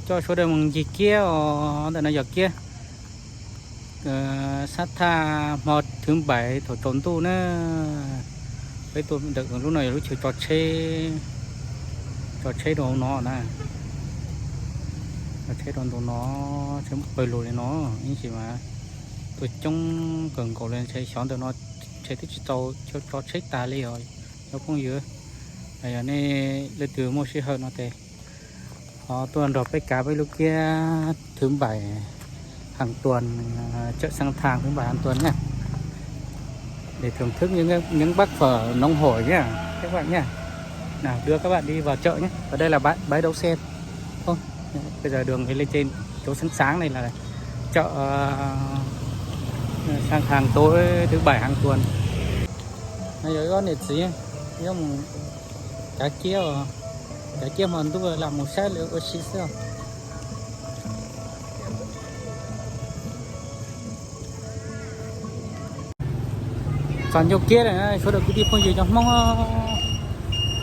Coj sawv daws mus ncig kiab os, ntawm no yog kiab sab thaj hmo thwv npaim thaum tsaus ntuj na. Peb tuaj ntawm lub no yog lub chaw tso tsheb, tso tsheb rau hauv no na. Tso tsheb rau ntawm no, tsheb pawg lug li no, ib ntsis mas tuaj coob kawg nkaus li, ntshe xyov ntawm no ntshe twb tsis txaus chaw tso tsheb tag li os cov phooj ywg. Yog nej leej twg muaj sij hawm no ces ho tuaj nrog peb kav peb lub kiab thứ bảy hàng tuần, chợ Sang Thàng thứ bảy hàng tuần nha. Để thưởng thức những, những bát phở nóng hổi nha các bạn nha. Nào, đưa các bạn đi vào chợ nhé. Ở đây là bãi, bãi đậu xe. Ô, bây giờ Đường thì lên trên chỗ sáng sáng này là chợ, ờ, Sang Thàng tối thứ bảy hàng tuần. Yog ib ob niam txiv, ib mus kav kiab, kav kiab hmo ntuj lam mus saib lawv ua si xwb. Txog ncauj kiab lawm, sawv daws kwv tij phooj ywg cov Hmoob,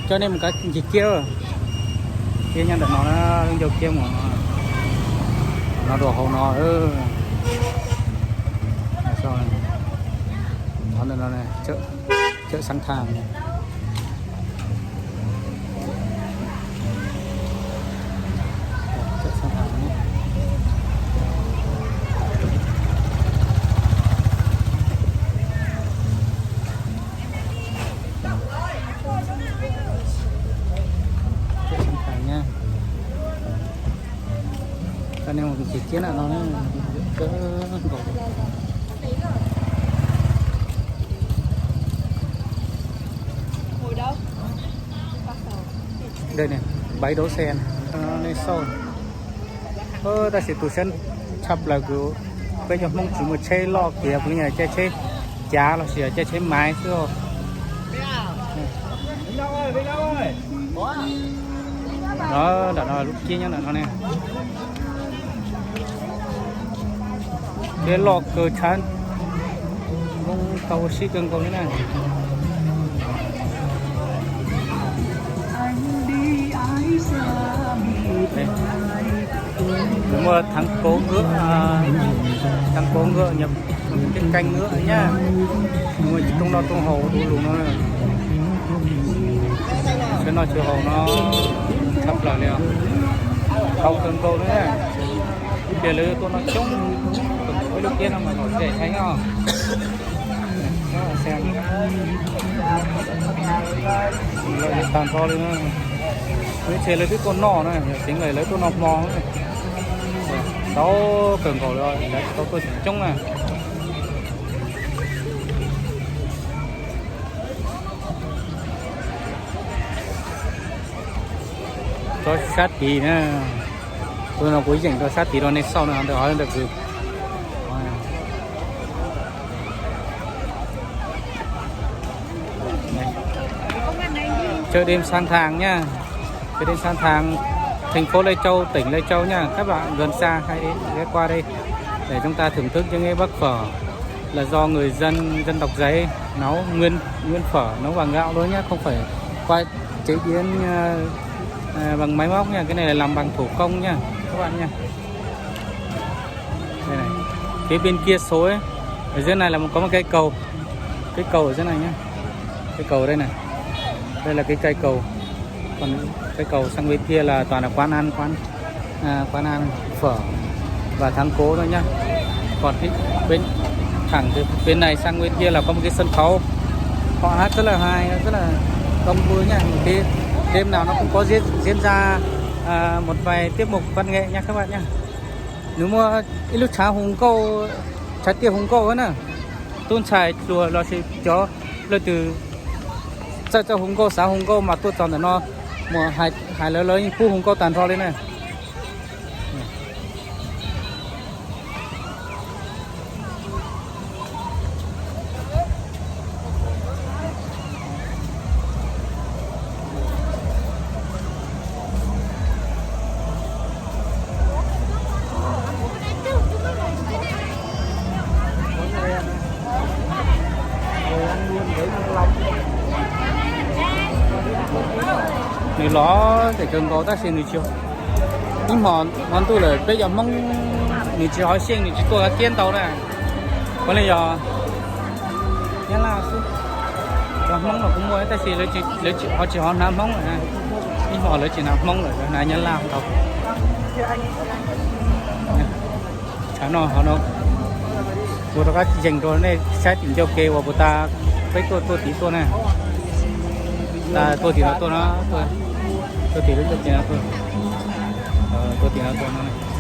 coj nej mus kav ncig kiab. Kiab nyob ntawm no, ncauj kiab mus no, dua hauv no. Ntawm no, chợ Sang Thàng. Coj nej mus ncig kiab no, kawg nkaus. Đây này, bãi đỗ xe này, cho nên sau. Tab sis tus sab tshaj plaws kuv, peb cov Hmoob tsis muaj tsheb loj kiag, peb caij tsheb cav los sis caij tsheb maiv xwb. Nram no lub kiab nyob nram no ne. Kiab loj kawg tshaj, zoo tau ua si kawg nkaus li na. Nws muaj thắng cố ngựa, thắng cố ngựa nhập cái canh ngựa nhá. Muaj tsis toob noj toob haus du lug no. Tsis noj tsis haus no, tshaj plaws li os. Tau kawg nkaus li na. Ib pliag lawv tuaj noj coob, peb lub kiab no mas kom zem heev os. Lawv tag nrho li na. Lawv ntshe lawv twb tuaj noj na, yog tseev lawv tuaj noj hmo. Tau kawg nkaus li, lawv tau tuaj coob na. Rau sab tid na, tus no kuv yeem rau sab tid rau nej xauj na, ntawm hov ntawm kws. Chợ đêm Sang Thàng nha. Chợ đêm Sang Thàng, thành phố Lai Châu, tỉnh Lai Châu nha. Các bạn gần xa hãy ghé qua đây để chúng ta thưởng thức những cái bát phở là do người dân dân tộc Giấy nấu, nguyên nguyên phở nấu bằng gạo luôn nhé, không phải qua chế biến ờ, ờ, bằng máy móc nha, cái này là làm bằng thủ công nha các bạn nha. Đây này. Phía bên kia suối, ở dưới này là có một cái cầu, cái cầu ở dưới này nhé, cái cầu đây này, đây là cái cây cầu, còn cái cầu sang bên kia là toàn là quán ăn, quán à, quán ăn, phở và thắng cố thôi nhá. Còn cái bên thẳng từ bên này sang bên kia là có một cái sân khấu, họ hát rất là hay, rất là đông vui nha. Một cái đêm nào nó cũng có diễn diễn ra à, một vài tiết mục văn nghệ nha các bạn nha. Nws muaj ib lub tshav hu nkauj, tshav tiaj hu nkauj na. Tub ntxhais hluas los sis cov leej twg txawj txawj hu nkauj xav hu nkauj mas tuaj txog ntawm no mus hais lawv, lawv yeej pub hu nkauj tag nrho li na. Nws los tseem kawg nkaus tab sis nws tsis, Ib hmo hmo ntuj lawm peb cov Hmoob nws tsis hov xyeej, nws tsis tuaj kiab ntau na. Puav leej yog Nyab Laj xwb. Cov Hmoob los kuv muaj tab sis lawv tsis hov, tsis hov hnav Hmoob lawm. Ib hmo lawv tsis hnav Hmoob lawm, lawv hnav Nyab Laj ntau. Tshav no ho no kuv rov qab yees rau nej saib tim ncauj kev uas kuv tas peb tuaj tuaj tid tuaj na. Tas tuaj tim no tuaj no, tuaj tim lub ncauj kev no tuaj, tuaj tim no tuaj no.